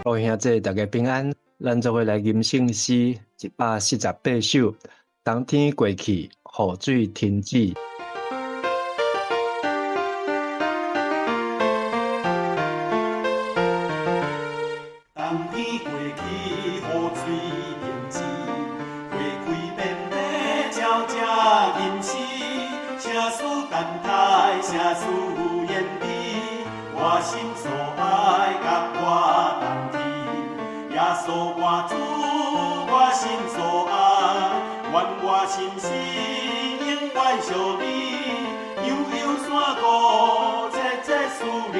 各位兄弟，大家平安。咱做伙來吟聖詩148首。冬天過去，雨水停止。冬天過去，雨水停止，花開遍地，鳥食吟詩，聖事等待，聖事言語，我心所愛，佮我同去。耶穌我主，我心所愛，願我心思永遠屬你。悠悠山谷，切切思念，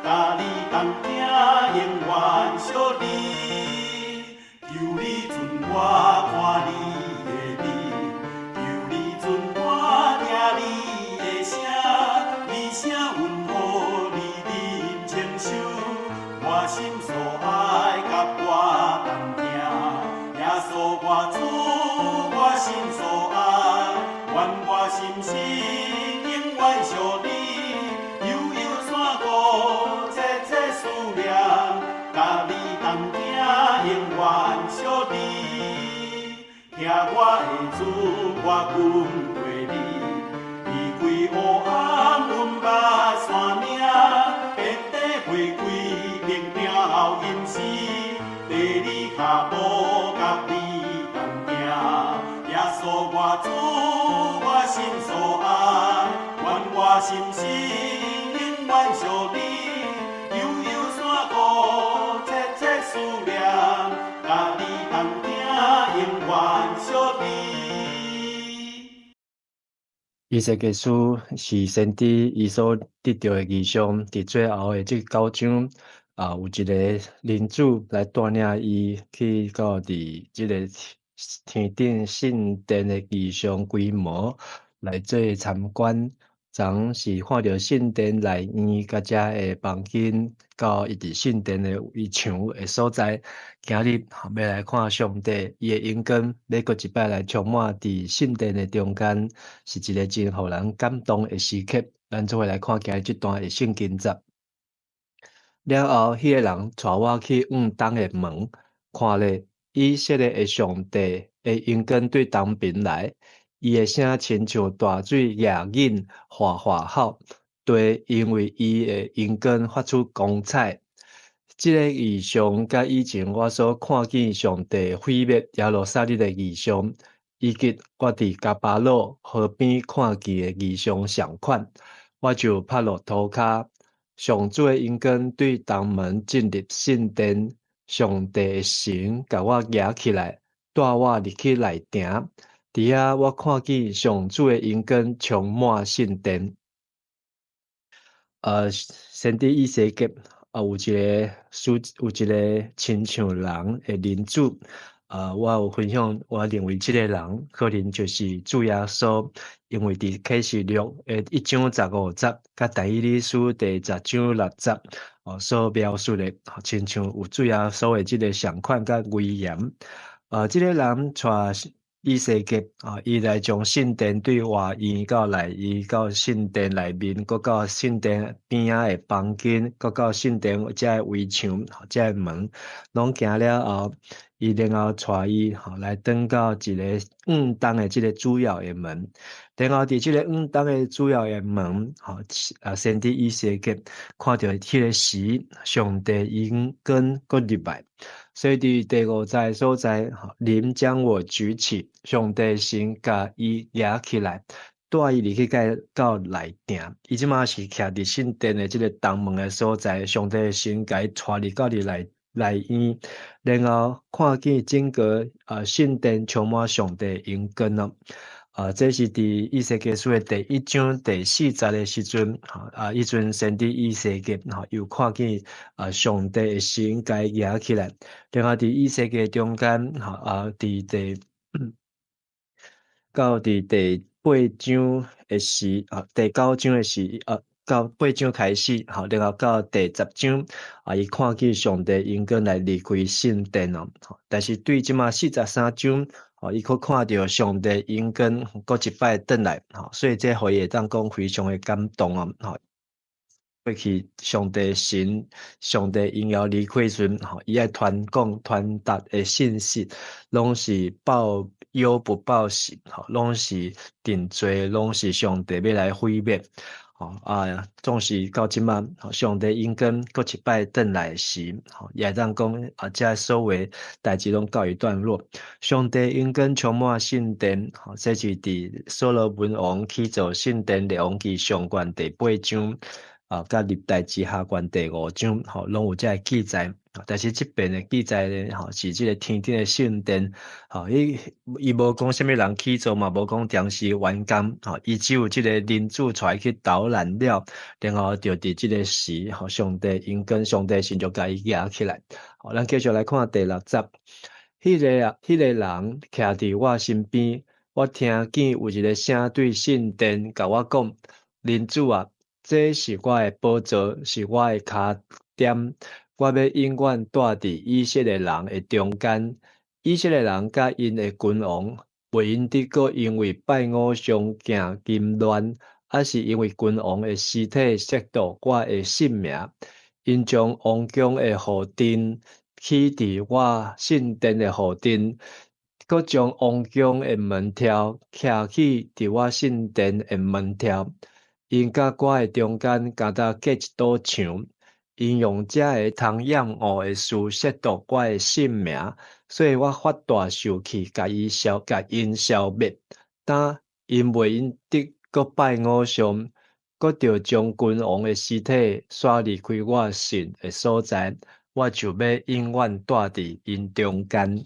佮你同行，永遠屬你。求你准我看你的面，求你准我聽你的聲，你聲溫和，你面清秀，我心所愛，佮我同行。耶穌我主，我心所愛，願我心思永遠屬你。悠悠山谷，切切思念，佮你同行，永遠屬你。聽我的主，我緊陪你，離開黑暗，阮捌山嶺，遍地花開，靈聽吟詩，綴你跤步，佮你同行。耶穌我主，我心所愛，願我心思永遠屬你。悠悠山谷，切切思念，佮你同行，永遠屬你。以西結書是先知伊所得著的異象，佇最後的這九章啊，有一個靈主來帶領伊去到佇這个天頂聖殿的異象規模來做參觀。昨是看著聖殿內院佮遮的房間，到伊佇聖殿的圍牆的所在。今日欲來看上帝伊的榮光，欲閣一擺來充滿佇聖殿的中間，是一个真予人感動的時刻。咱做伙來看今日這段的聖經節。了後，彼个人帶我去往東的門，看咧，以色列的上帝的榮光對東爿來。伊的聲親像大水溢湧嘩嘩吼，地因為伊的榮光發出光彩。這个異象佮以前我所看見上帝毀滅耶路撒冷的異象，以及我佇迦巴魯河邊看見的異象仝款，我就拍落塗跤。上主的榮光對東門進入聖殿，上帝的神共我舉起來，帶我入去內埕。佇遐我看見上主的榮光充滿聖殿。先知以西結啊，有一个書，有一个親像人的靈主。我有分享，我認為這个人可能就是主耶穌，因為佇啟示錄的1章15節，佮但以理書第10章6節，所描述的，親像有主耶穌的這个仝款佮威嚴。這个人帶以西結啊，伊來將聖殿對外院到內院到聖殿內面，閣到聖殿邊仔的房間，閣到聖殿遮的圍牆、遮的門，攏行了後，伊然後帶伊吼來轉到一个往東的這个主要的門，然後佇這个往東的主要的門，吼啊，先知以西結看著彼个時，上帝榮光閣入來。所以佇第五節的所在，靈將我舉起，上帝神共伊舉起來，帶伊入去到內埕。伊這馬是徛佇聖殿的這个東門的所在，上帝神共伊帶入到佇內院，然後看見整個聖殿充滿上帝榮光咯。這是佇以西結書的第1章第4節的時陣，啊，彼陣先知以西結吼，又看見上帝的神共伊舉起來，然後佇以西結中間，吼啊，佇第到佇第八章的時，啊，第九章的時，啊，到八章開始，吼，然後到第10章，啊，伊看見上帝榮光來離開聖殿哦，但是對這馬43章。哦，伊閣看著上帝榮光閣一擺轉來，吼，所以這予伊會當講非常的感動哦，吼。過去上帝神、上帝榮耀離開時，吼，伊愛傳講、傳達的信息，攏是報憂不報喜，吼，攏是定罪，攏是上帝欲來毀滅，吼啊，總是到這馬，上帝應允閣一擺轉來時，吼，也會當講啊，這所有代誌攏告一段落。上帝應允充滿聖殿，吼，這是佇所羅門王起造聖殿列王紀上卷第八章。啊，佮歷代志下卷第五章，吼，攏有這个記載。但是這邊的記載呢，吼，是這个天頂的聖殿，吼，伊伊無講啥物人起造嘛，無講當時完工，吼，伊只有這个人子帶去導覽了，然後就佇這个時，吼，上帝應允上帝神就共伊舉起來。好，咱繼續來看第六節，彼个啊，彼个人徛佇我身邊，我聽見有一个聲對聖殿共我講：人子啊！這是我的寶座，是我的跤點。我欲永遠住佇以色列人的中間。以色列人佮𪜶的君王，袂用得閣因為拜偶像行淫亂，抑是因為君王的屍體褻瀆我的聖名。𪜶將王宮的後殿起佇我聖殿的後殿，閣將王宮的門柱徛起佇我聖殿的門柱。𪜶佮我的中間，敢若隔一堵牆。𪜶用這个通厭惡的事褻瀆我的聖名，所以我發大受氣，共伊消，共𪜶消滅。但𪜶袂用得閣拜偶像，閣著將君王的屍體徙離開我聖的所在，我就欲永遠住佇𪜶中間。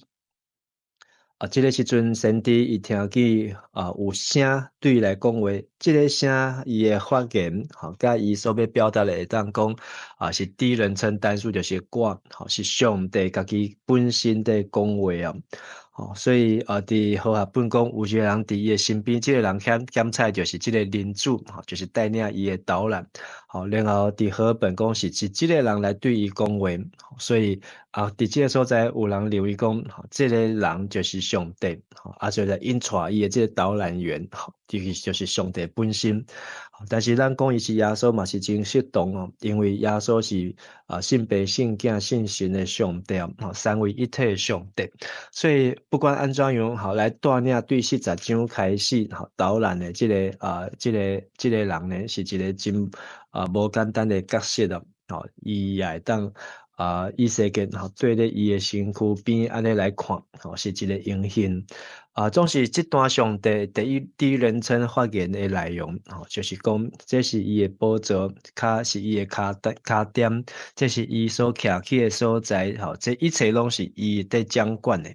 啊，這个時陣先知伊聽見啊有聲對伊來講話，這个聲伊的發言，吼，佮伊所欲表達的會當講啊是第一人稱單數，就是我，吼，是上帝家己本身佇講話哦，吼，所以啊，佇和合本講有一个人佇伊的身邊，這个人檢檢採就是這个人子，吼，就是帶領伊的導覽，吼，然後佇和合本講是是這个人來對伊講話，所以啊，佇這个所在有人認為講，這个人就是上帝，啊，所以來引帶伊的這个導覽員，吼，就是上帝本身。但是咱講伊是耶穌嘛是真適當哦，因為耶穌是啊聖父、聖子、聖神的上帝，吼，三位一體的上帝。所以不管按怎樣，吼，來帶領對四十章開始，吼，導覽的這个啊，這个這个人呢，是一个真啊無簡單的角色哦，吼，伊也會當啊，以西結吼，對咧伊的身軀邊按呢來看，吼，是一个榮幸。啊，總是這段上帝第一人稱發言的內容，吼，就是講這是伊的寶座，跤是伊的跤跤點，這是伊所徛起的所在，吼，這一切攏是伊佇掌管的。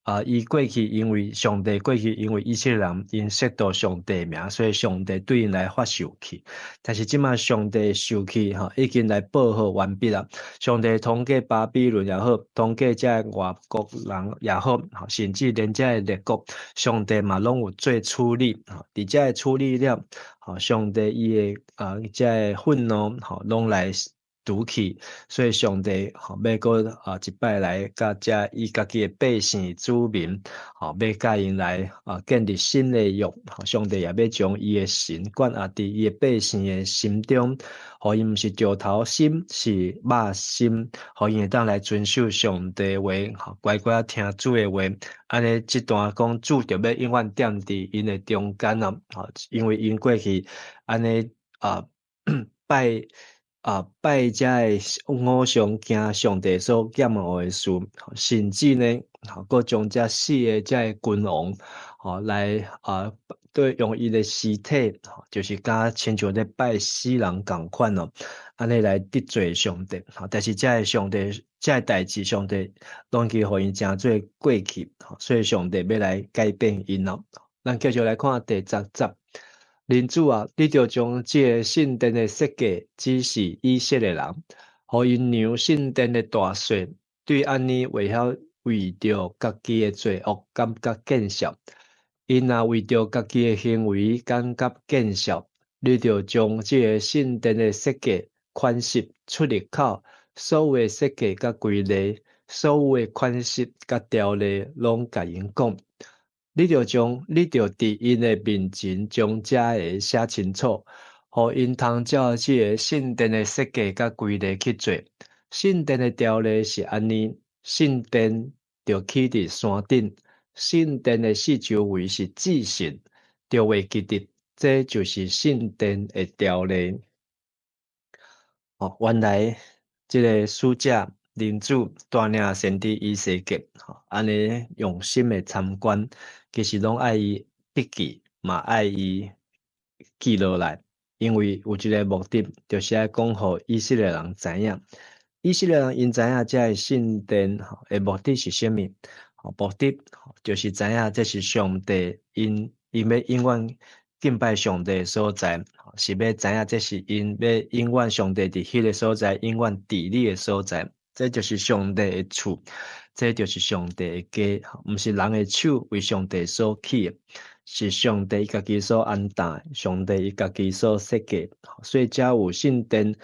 啊，伊過去因為上帝過去因為以色列人𪜶褻瀆上帝名，所以上帝對𪜶來發受氣。但是這馬上帝受氣吼，已經來報好完畢啦。上帝通過巴比倫也好，通過這个外國人也好，甚至連這个列國，上帝嘛攏有做處理。吼，佇這个處理了，吼，上帝伊的啊這个憤怒吼，攏來除去，所以上帝吼欲閣啊一擺來佮遮伊家己的百姓子民，吼欲佮𪜶來啊建立新的約，吼上帝也欲將伊的神灌壓佇伊的百姓的心中，予𪜶毋是石頭心，是肉心，予𪜶會當來遵守上帝話，吼乖乖聽主的話。按呢，這段講主著欲永遠踮佇𪜶的中間啊，吼，因為𪜶過去按呢啊拜。啊，拜遮个偶像，行上帝所厭惡的事，甚至呢，吼，閣將這四个遮个君王，吼來啊，對用伊的屍體，就是敢親像咧拜死人仝款哦，按呢來得罪上帝。但是遮个上帝，遮个代誌，上帝攏去予𪜶成做過去，所以上帝欲來改變𪜶咯。咱繼續來看第十節。人子啊，你著將這个聖殿的設計指示以色列人，予𪜶量聖殿的大細，對按呢會曉為著家己的罪惡感覺見笑。𪜶若為著家己的行為感覺見笑，你著將這个聖殿的設計款式、出入口，所有的設計佮規例，所有的款式佮條例，攏共𪜶講。你著將，你著佇𪜶的面前將遮个寫清楚，予𪜶通照這个聖殿的設計佮規例去做。聖殿的條例是按呢：聖殿著起佇山頂，聖殿的四周圍是至聖，著袂記得，這就是聖殿的條例。哦，原來這个使者靈主帶領先知以西結，吼，按呢用心的參觀，其實攏愛伊筆記，嘛愛伊記落來，因為有一个目的，就是愛講予以色列人知影。以色列人𪜶知影這个聖殿吼的目的是啥物？吼，目的就是知影這是上帝𪜶𪜶欲永遠敬拜上帝的所在，是欲知影這是𪜶欲永遠上帝佇彼个所在永遠治理的所在。這就是上帝的厝，這就是上帝的家，毋是人的手為上帝所起的，是上帝伊家己所安搭，上帝伊家己所設計。所以才有聖殿，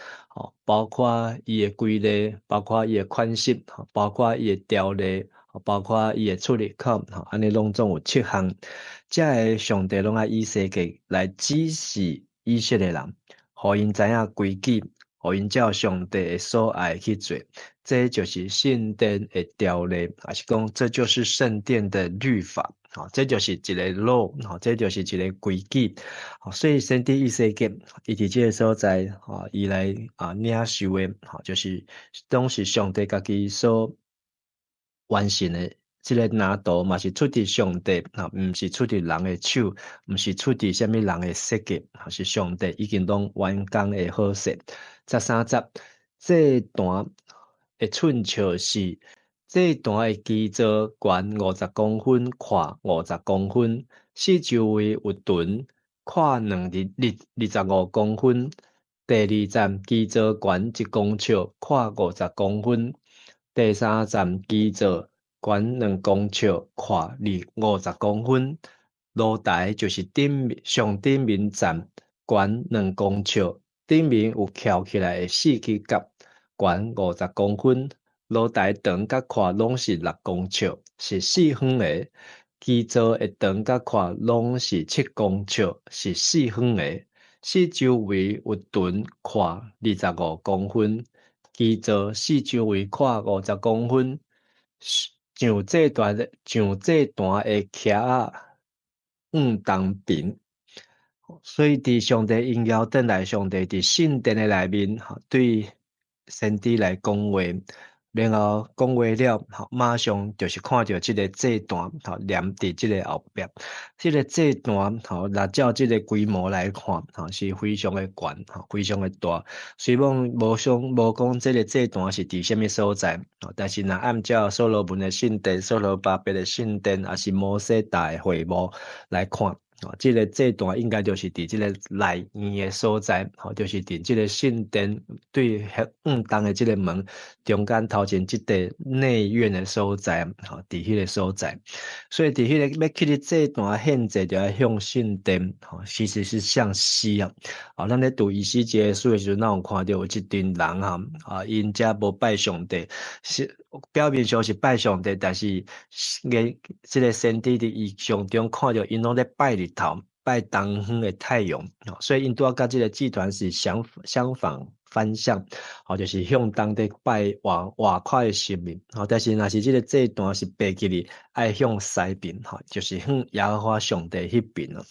包括伊的規例，包括伊的款式，包括伊的條例，包括伊的出入口，按呢攏總有七項。這个上帝攏愛以西結來指示以色列人，予𪜶知影規矩，予𪜶照上帝的所愛去做。這就是聖殿的條例，抑是講這就是聖殿的律法。吼，這就是一个 law，吼，這就是一个規矩。所以先知以西結，伊佇這个所在，吼，伊來領受的，吼，就是當時上帝家己所完成的。這个藍圖嘛是出自上帝，吼，毋是出自人的手，毋是出自啥物人的設計，是上帝已經攏完工的好勢。13節，祭壇的寸尺是祭壇的基座懸50公分，闊50公分，四周圍有囤闊兩二二25公分。第二層基座懸1公尺，闊50公分。第三層基座懸2公尺，闊50公分。爐台就是頂上頂面層懸2公尺，頂面有翹起來的四支角，懸50公分。爐台長佮闊攏是6公尺，是四方的。基座的長佮闊攏是7公尺，是四方的。四周圍有囤闊25公分，基座四周圍闊50公分。上祭壇的上祭壇的徛仔向東爿。所以佇上帝榮耀轉來，上帝佇聖殿的內面，對先知來講話，然後講話了，馬上就是看著這个祭壇，吼，黏佇這个後壁。這个祭壇，吼，若照這个規模來看，吼，是非常的懸，吼，非常的大。雖罔無想無講這个祭壇是佇啥物所在，但是若按照所羅門的聖殿、所羅巴伯的聖殿，抑是摩西搭的會幕來看，這个祭壇應該就是佇這个內院的所在，吼，就是佇這个聖殿對向東的這个門中間頭前這塊內院的所在，吼，佇彼个所在。所以佇彼个欲去佇祭壇獻祭，就愛向聖殿，吼，其實是向西啊。啊，咱咧讀以西結書的時陣，咱有看著有一陣人哈，啊，𪜶遮無拜上帝，是表面上是拜上帝，但是個這个先知佇異象中看著𪜶攏咧拜日頭，拜東方的太陽，所以𪜶拄仔佮這个祭壇是相反反向，吼，就是向東佇拜外外口的神明，吼，但是若是這个祭壇是白記哩，愛向西邊，吼，就是向耶和華上帝彼邊咯。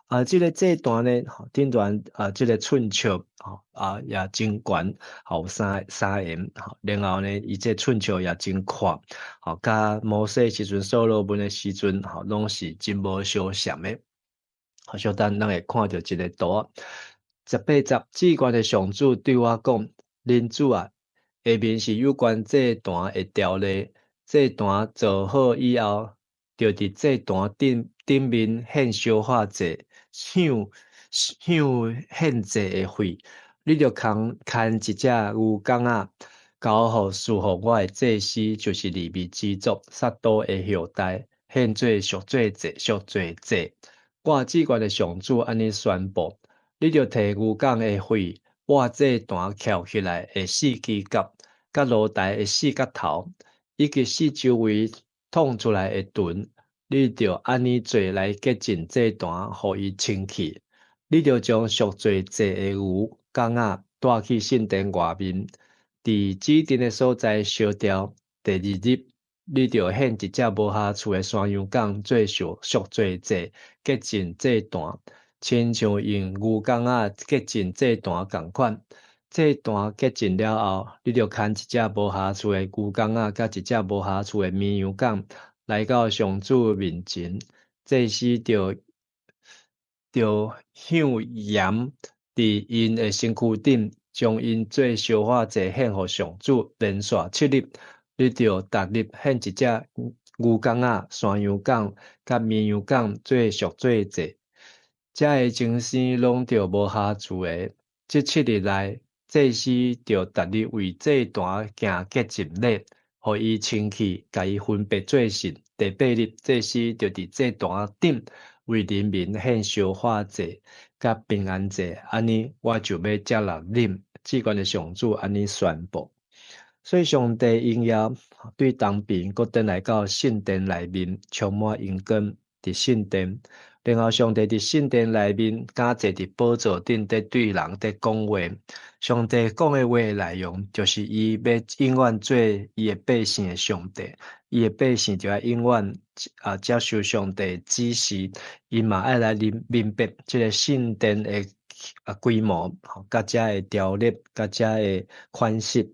啊，這个祭壇呢，頂端啊，這个寸尺，吼，啊，也真懸，吼，有三檐，吼，然後呢，伊這寸尺也真闊，吼，佮摩西時陣、所羅門的時陣，吼，攏是真無相像的。好，小等咱會看著一个圖。18節，至懸的上主對我講：人子啊，下面是有關祭壇的條例。祭壇做好以後，著佇祭壇頂頂面獻燒化祭，向向獻祭的火。你著牽牽一隻牛犅仔，交予侍奉我的祭司，就是利未支族撒都的後代，獻做贖罪祭、贖罪祭。我至懸的上主按呢宣布：你著提牛犅的血，抹祭壇翹起來的四支角，佮爐台的四角頭，以及四周圍淌出來的囤，你著按呢做來潔淨祭壇，予伊清氣。你著將贖罪祭的牛犅仔帶去聖殿外面，佇指定的所在燒掉。第二日，你著獻一隻無瑕疵的山羊犅做贖罪祭，潔淨祭壇，親像用牛犅仔潔淨祭壇仝款。祭壇潔淨了後，你著牽一隻無瑕疵的牛犅仔，佮一隻無瑕疵的綿羊犅來到上主面前。祭司著向鹽佇𪜶的身軀頂，將𪜶做燒化祭獻予上主。連續七日，你著逐日獻一隻牛犅仔、山羊犅佮綿羊犅做贖罪祭。這个情形攏著無瑕疵的。這七日內，祭司著逐日為祭壇行潔淨禮，予伊清氣，共伊分別做聖。第八日，祭司著佇祭壇頂為人民獻燒化祭佮平安祭，按呢我就欲接納恁。至懸的上主按呢宣布。所以上帝榮耀對東邊閣轉來到聖殿內面，充滿榮光佇聖殿。然後上帝佇聖殿內面，敢坐佇寶座頂，佇對人佇講話。上帝講的話內容，就是伊欲永遠做伊的百姓的上帝，伊的百姓就愛永遠接受上帝指示，𪜶嘛愛來明白這个聖殿的規模，佮這个條例，佮這个款式。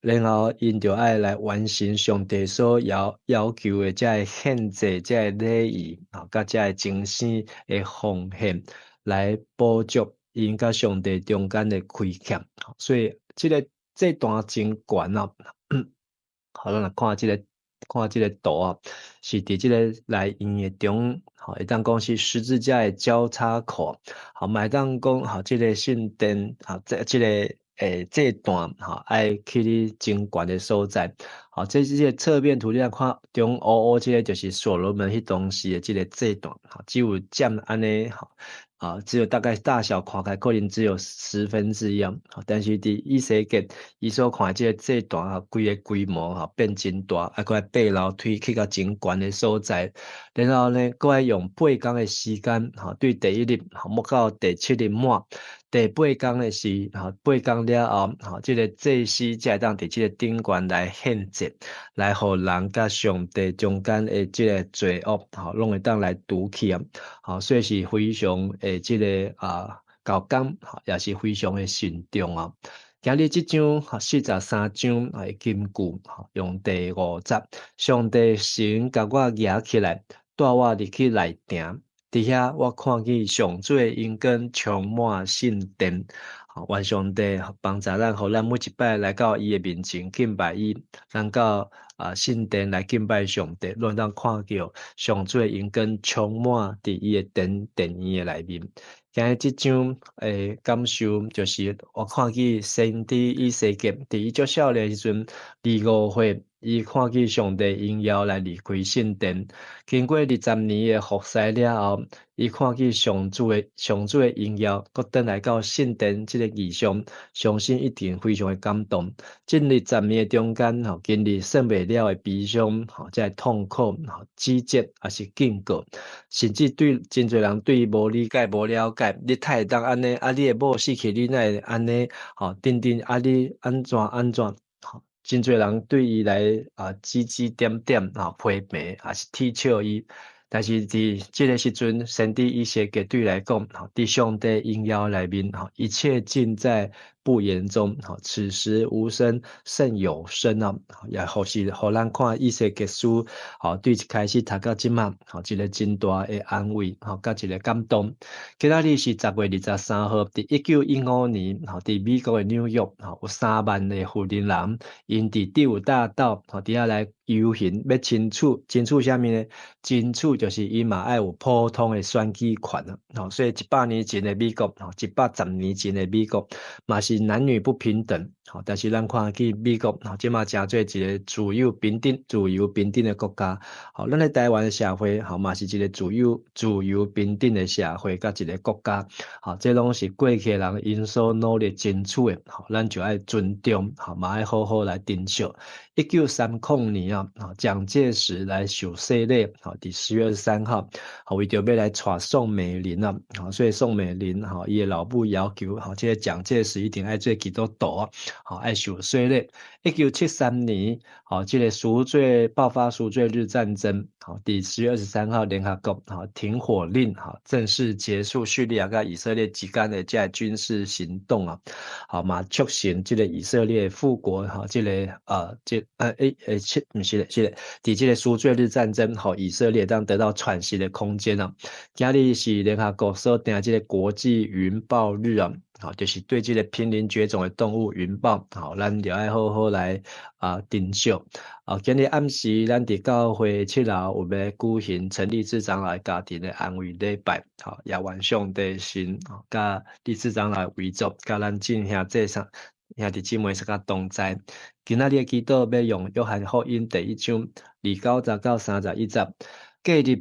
然後𪜶就愛來完成上帝所要求的這个獻祭、這个禮儀，佮這个精神的奉獻，來補足𪜶佮上帝中間的虧欠。所以這个祭壇真懸啊！好，咱來看這个圖啊，是佇這个內院的中，會當講是十字架的交叉口，好，嘛會當講，吼，這个聖殿，吼，這个祭壇，吼，愛去咧真懸的所在，吼，這個側面圖你來看，中烏烏這个就是所羅門彼當時的這个祭壇，吼，只有佔按呢，吼，只有大概大小看起來可能只有1/10啊，但是佇以西結伊所看的這個祭壇啊，規个規模吼變真大，閣愛爬樓梯去到真懸的所在，然後呢，閣愛用八工的時間，吼，對第一日吼，抹到第七日滿。第八工的時，吼，八工了後，吼，這个祭司才會當佇這个頂懸來獻祭，來予人佮上帝中間的這个罪惡，吼，攏會當來除去啊，吼，所以是非常的這个厚工，吼，也是非常的慎重啊。今日這章43章的金句，吼，用第五節，上帝神共我舉起來，帶我入去內埕。佇遐我看見上主的榮光充滿聖殿，願上帝幫助咱，予咱每一擺來到伊的面前敬拜伊，咱到聖殿來敬拜上帝，攏會當看著上主的榮光充滿佇伊的殿院的內面。今日這章的感受就是，我看見先知以西結佇伊足少年的時陣，25歲，伊看見上帝榮耀來離開聖殿。經過20年的服侍了後，伊看見上主的榮耀，閣轉來到聖殿這个異象，相信一定非常的感動。這二十年的中間，吼，經歷算袂了的悲傷，吼，這个痛苦，吼，指責，抑是警告，甚至對真濟人對伊無理解、無了解，你哪會當按呢？你的某死去，你哪會按呢？吼，等等，你按怎按怎？吼，真濟人對伊來指指點點，吼，批評，抑是恥笑伊。但是佇這个時陣，先知以西結對伊來講，吼，佇上帝榮耀內面，吼，一切盡在不言中，吼，此時無聲勝有聲啊，也予是予咱看以西結書，吼，對一開始讀到這馬，吼，一个真大的安慰，吼，佮一个感動。今仔日是10月23號，佇1915年，吼，佇美國的紐約，吼，有3萬个婦人人，𪜶佇第五大道，吼，佇遐來遊行，欲爭取，爭取啥物呢？爭取就是𪜶嘛愛有普通的選舉權啊，吼，所以100年前的美國，吼，110年前的美國，嘛是男女不平等。吼，但是咱看見美國，吼，這馬成做一个自由平等、自由平等的國家。吼，咱咧台灣的社會，吼，嘛是一个自由平等的社會，佮一个國家。吼，這攏是過去的人𪜶所努力爭取的，吼，咱就愛尊重，吼，嘛愛好好來珍惜。1930年啊，蔣介石來受洗禮，吼，佇10月23號，吼，為著欲來娶宋美齡啊，吼，所以宋美齡，吼，伊的老母要求，吼，這个蔣介石一定愛做基督徒啊，吼，愛受洗禮。1973年，吼，這个贖罪爆發贖罪日戰爭，吼，佇10月23號聯合國，吼，停火令，吼，正式結束敘利亞佮以色列之間的這个軍事行動啊，吼，嘛促成這个以色列復國，吼，這个這欸欸，是，毋是咧，是咧，佇這个贖罪日戰爭，予以色列當得到喘息的空間啊。今日是聯合國所定這个國際雲豹日啊，吼，就是對這个瀕臨絕種的動物雲豹，吼，咱著愛好好來珍惜。今日暗時，咱佇教會7樓有欲舉行陳立志長老家庭的安慰禮拜，吼，也願上帝神，佮立志長老遺囑，佮咱眾兄弟上兄弟姊妹相佮同在。今仔日的祈禱欲用約翰福音第一章29節到31節。過日，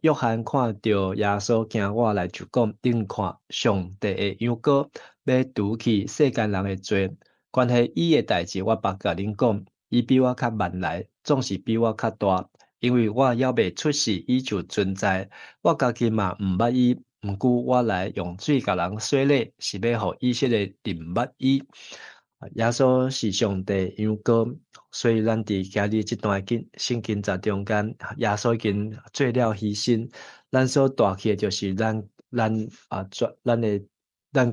約翰看著耶穌行過來，就講：恁看，上帝的羊羔，欲除去世間人的罪。關係伊的代誌，我白共恁講，伊比我較慢來，總是比我較大，因為我猶未出世，伊就存在。我家己嘛毋捌伊，毋過我來用水共人洗禮，是欲予以色列人認捌伊。耶穌是上帝羊羔，所以咱佇今日這段經聖經節中間，耶穌已經做了犧牲，咱所帶去的就是咱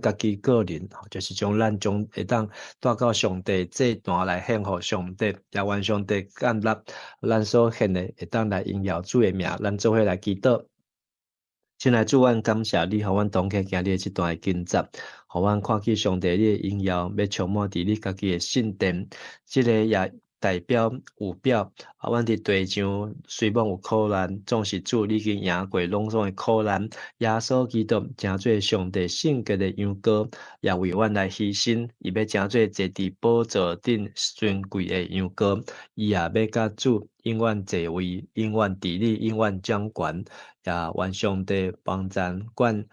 家己個人，就是將咱將會當帶到上帝祭壇來獻予上帝，也願上帝接納咱所獻的，會當來榮耀主的名，咱做伙來祈禱。親愛主，阮感謝你，予阮同開今日這段的經節，予阮看見上帝你的榮耀，欲充滿佇你家己的聖殿。這个也代表有表，阮佇地上雖罔有苦難，總是主你已經贏過攏總的苦難。耶穌基督成做上帝聖潔的羊羔，也為阮來犧牲，伊欲成做坐佇寶座頂尊貴的羊羔，伊也欲佮主永遠坐位，永遠治理，永遠掌權。也願上帝幫贊阮，予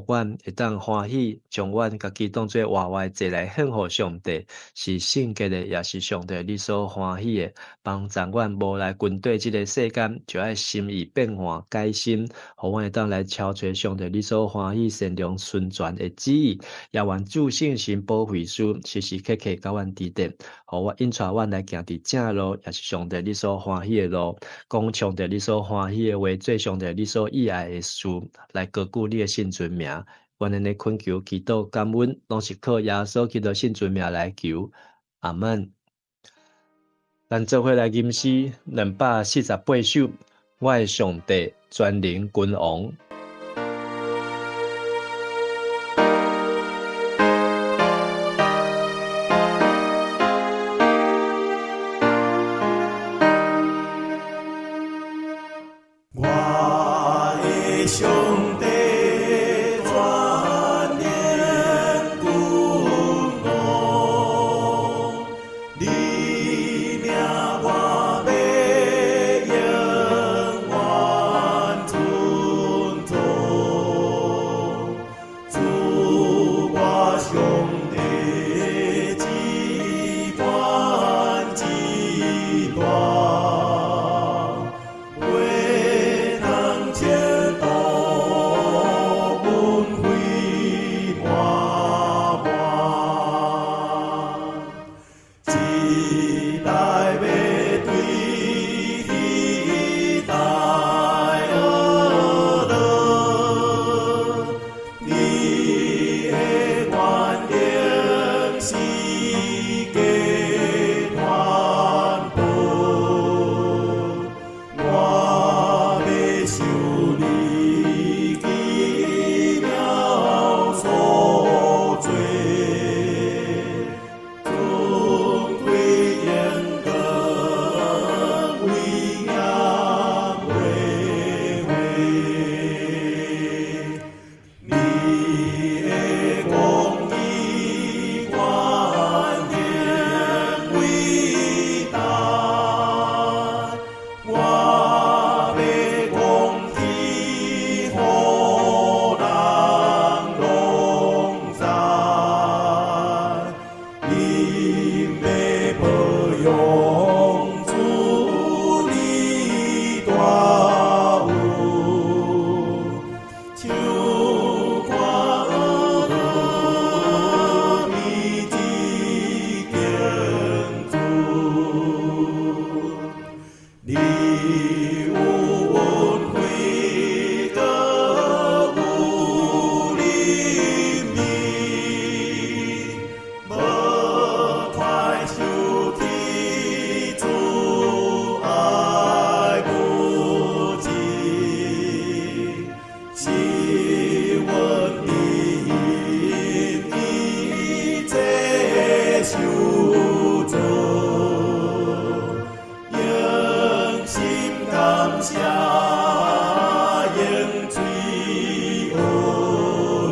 阮會當歡喜，將阮家己當做活活的祭來獻予上帝，是聖潔的，也是上帝你所歡喜的。幫贊阮無來跟綴這个世間，就愛心意變化改新，予阮會當來超揣上帝你所歡喜善良純全的旨意。也願主聖神保惠師時時刻刻佮阮佇咧，予我引帶阮來行佇正路，也是上帝你所歡喜的路，講上帝你所歡喜的話，做上帝你所喜愛的事，來高舉你的聖尊名。阮按呢懇求祈禱感恩，攏是靠耶穌基督聖尊名來求。阿門。咱做伙來吟詩248首，我的上帝全能君王。我的上帝全能君王，你命我欲永遠尊崇，主我上帝至懸至大。袂通測度。你有恩惠，閣有憐憫，無快受天主愛無盡，是阮因伊這受造。用心感謝，用嘴學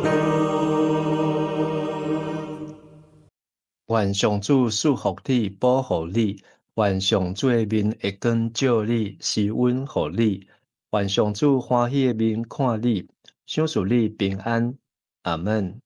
樂。願上主賜福你，保護你；願上主的面會光照你，施恩予你；願上主歡喜的面看你，賞賜你平安。阿門。